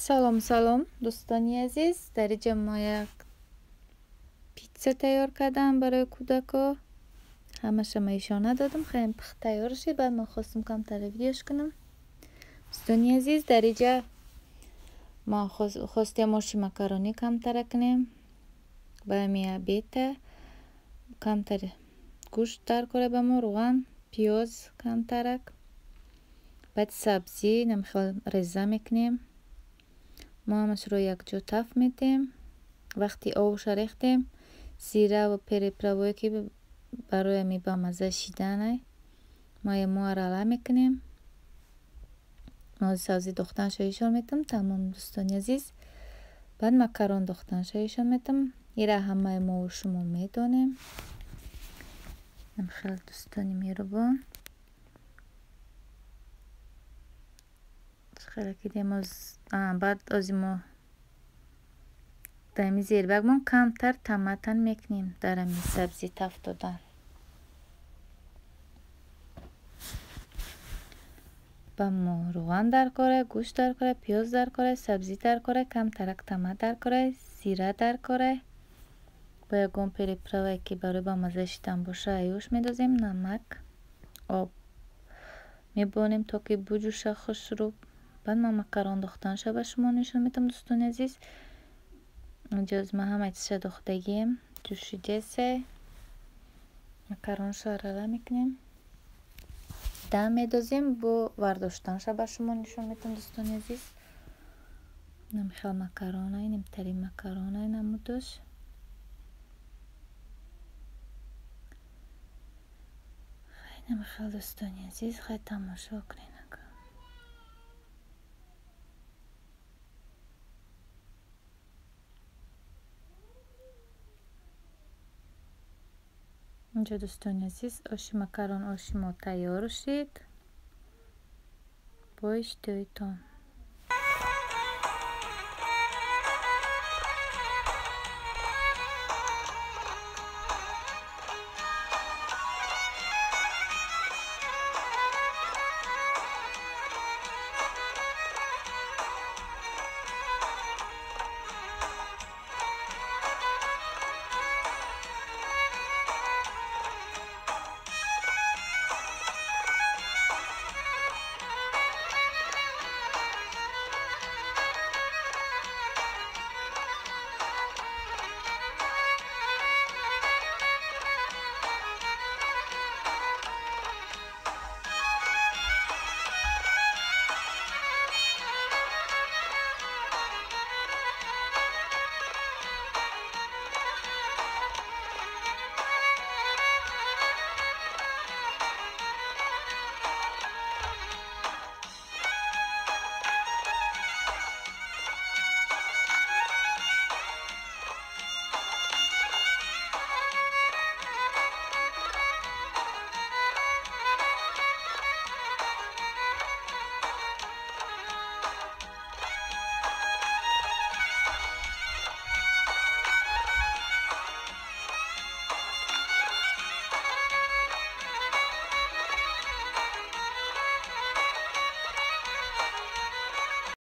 Салом, салом, дӯстони азиз. Дар инҷа мо як питса тайёр кардам барои кӯдако. Ҳамаша ма ишона додам, хеле пухт тайёр шид. Баъд ман хостам камтар видеош кунам. Дӯстони азиз, дар инҷа мо хостем оши макаронӣ камтара кунем. Ба бета камтар гӯшт даркора ба мо, рӯған, пиёз камтарак. Баъд сабзӣ намхел реза мекунем. Мо ҳамашро якҷо таф медиҳем. Вақти овша рехтем, зира ва приправое ки барои ами бамазза шиданай, мо арала мекунем. Мо сабзӣ дохтанашо ишон метам. Тамом, дӯстони азиз. Баъд макарон дохтанашо ишон метам. Ира ҳамаи мову шумо медонем. Хеле дӯстони меҳрубон. Хеле кидем. Баъд ози мо дар ами зербагмон камтар томатан мекунем дар ами сабзӣ таф додан. Ба мо рӯған даркора, гӯшт даркора, пиёз даркора, сабзӣ даркора, камтарак томат даркора, зира даркора. Бо ягон приправае ки барои бамазза шидан боша, аюш медозем, намак, об мебонем, то ки буҷӯша хушрӯ. Баъд ман макарон дохтанашо ба шумо нишон медиҳам, дӯстони азиз. Инҷо ман ҳамаи чизша дохтагием, ҷӯшидесе. Макаронашо арала мекунем. Дам медозем, бо вардоштанашо ба шумо нишон медиҳам, дӯстони азиз. Намихел макарона, нимтари макарона намудош. Намихел, дӯстони азиз, хай тамошо кунед. Инҷо, дӯстони азиз, оши макарон, оши мо тайёр шид. Бо иштиҳоитон.